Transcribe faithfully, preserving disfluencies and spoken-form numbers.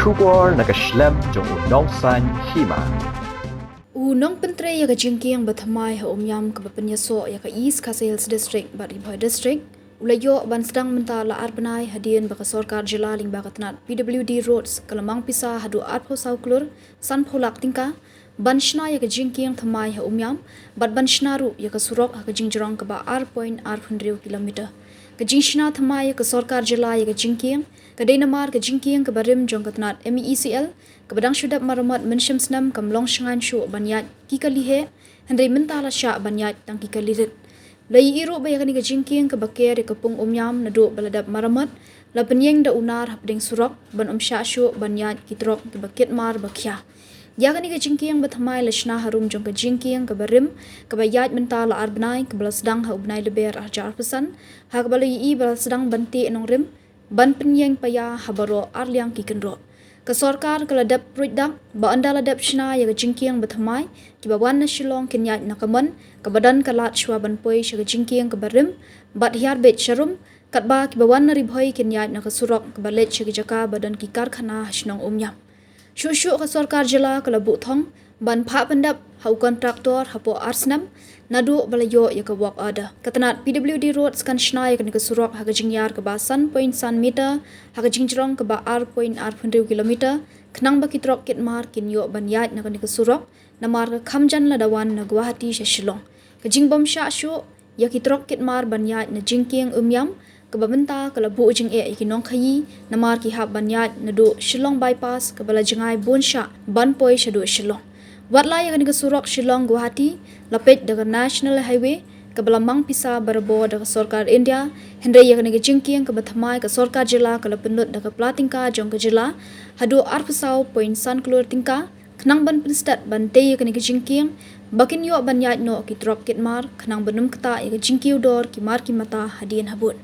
Khubor na ka shlem jong u Nongsaiñ Hima. U nongpyntrei ïa ka jingkieng ba thymmai ha Umiam kaba pynïasoh ïa ka East Khasi Hills District bad Ri Bhoi District u la ïoh ban sdang mynta la ar bnai hadien ba ka sorkar jylla lyngba ka tnat P W D Roads ka la mang pisa haduh arphew saw klur sanphew lak tyngka ban shna ïa ka jingkieng thymmai ha Umiam bad ban shna ruh ïa ka surok ha ka jingjrong kaba ar point ar hynriew kilometer. Ka jingshna thymmai ïa ka sorkar jylla ïa ka jingkieng ka dei namar ka jingkieng kaba rim jong ka tnat M E E C L kaba dang shu dep maramot mynshem snem kam long shngain shuh ban ïaid ki kali heh, hynrei mynta la shah ban ïaid tang ki kali rit. La ïohi ruh ba ïa kane ka jingkieng kaba ker ïa ka pung Umiam naduh ba la dep maramot la pynïeng da u nar hapdeng surok ban ym shah shuh ban ïaid ki trok kiba kit mar ba khia. Ïa kane ka jingkieng ba thymmai la shna harum jong ka jingkieng kaba rim kaba ïaid mynta la ar bnai kaba la sdang ha u bnai Lber arhajar arphew san, ha kaba la ïohi ba la sdang ban teh nongrim ban pynïeng paia ha baroh arliang ki kynroh. Ka sorkar ka la dep pruid dak ba ynda la dep shna ïa ka jingkieng ba thymmai, kiba wan na Shillong kin ïaid na ka mon kaba don ka lad shuwa ban poi sha ka jingkieng kaba rim bad hiar beit sharum, katba kiba wan na Ri Bhoi kin ïaid na ka surok kaba leit sha ki jaka ba don ki karkhana ha shnong Umiam. Shuh shuh ka sorkar jylla ka la buh thong ban phah pyndep ha u kontraktor hapoh ar snem naduh ba la ïoh ïa ka work order. Ka tnat P W D Roads kan shna ïa kane ka surok ha ka jingïar kaba san point san meter ha ka jingjrong kaba ar point ar hynriew kilometer, khnang ba ki trok kit mar kin ïoh ban ïaid na kane ka surok namar ka kham jan lada wan na Guwahati sha Shillong. Ka jingbym shah shuh ïa ki trok kit mar ban ïaid na jingkieng Umiam kaba mynta ka la buh jingeh ïa ki nongkhaïi namar ki hap ban ïaid naduh Shillong Bypass kaba la jngai bun shah ban poi shaduh Shillong. Wat la ïa kane ka surok Shillong Guwahati la peit da ka National Highway kaba la mang pisa barabor da ka sorkar India, hynrei ïa kane ka jingkieng kaba thymmai ka sorkar jylla ka la pynlut da ka pla tyngka jong ka jylla haduh arphew saw point san klur tyngka, khnang ban pynstet ban tei ïa kane ka jingkieng ba kin ïoh ban ïaid noh ki trok kit mar, khnang ban ym ktah ïa ka jingkiew dor ki mar ki mata hadien habud.